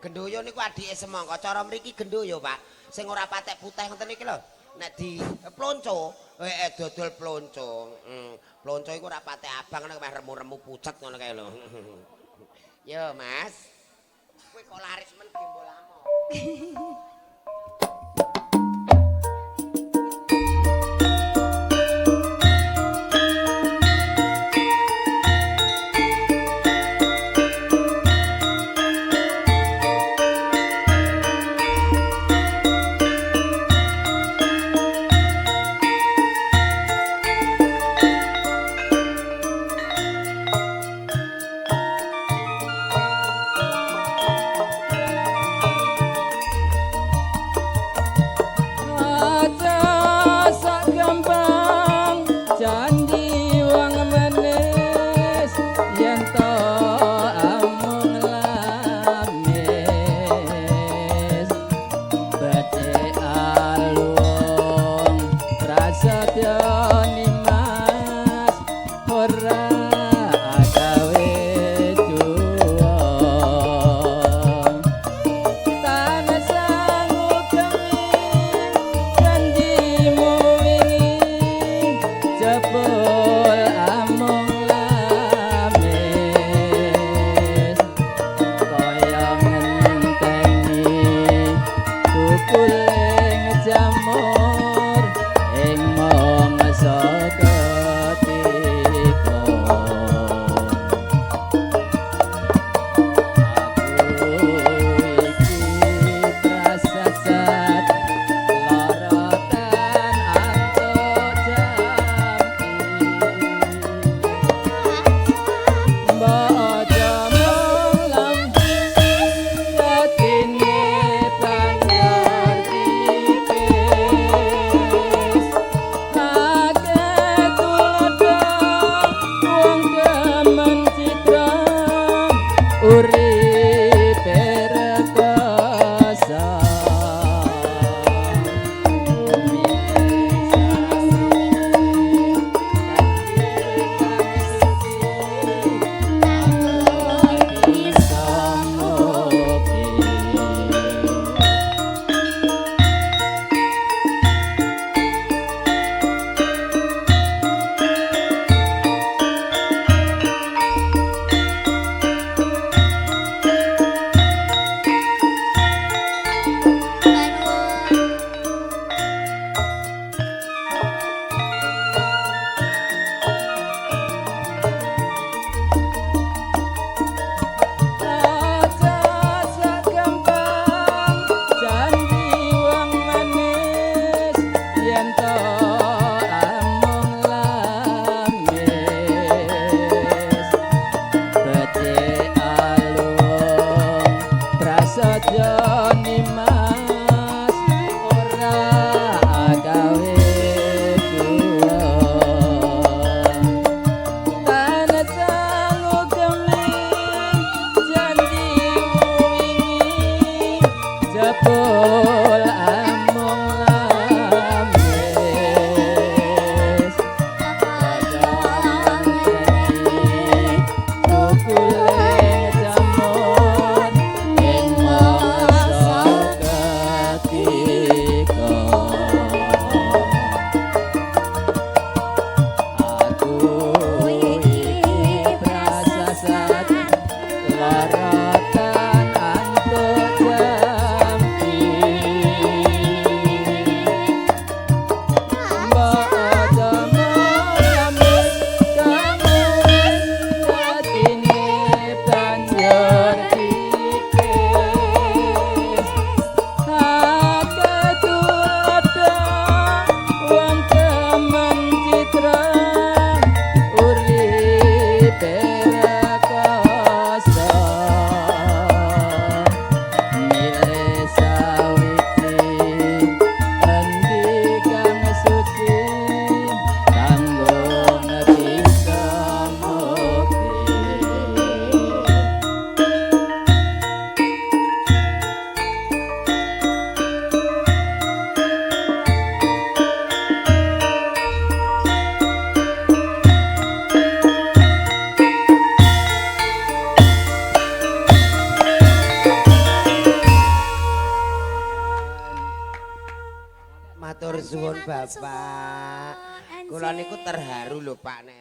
Gendoyo niku adike semangka. Cara mriki gendoyo, Pak. Sing ora patek putih ngoten iki lho. Nek di plonco, dodol plonco. Plonco iku ora patek abang nek meh remu-remu pucet ngono kae lho. Yo, Mas. Kowe kok laris men gembol amo. Matur Anjir, suwun matur Bapak. suwun. Kula niku Anjir. Terharu lho, Pak, nek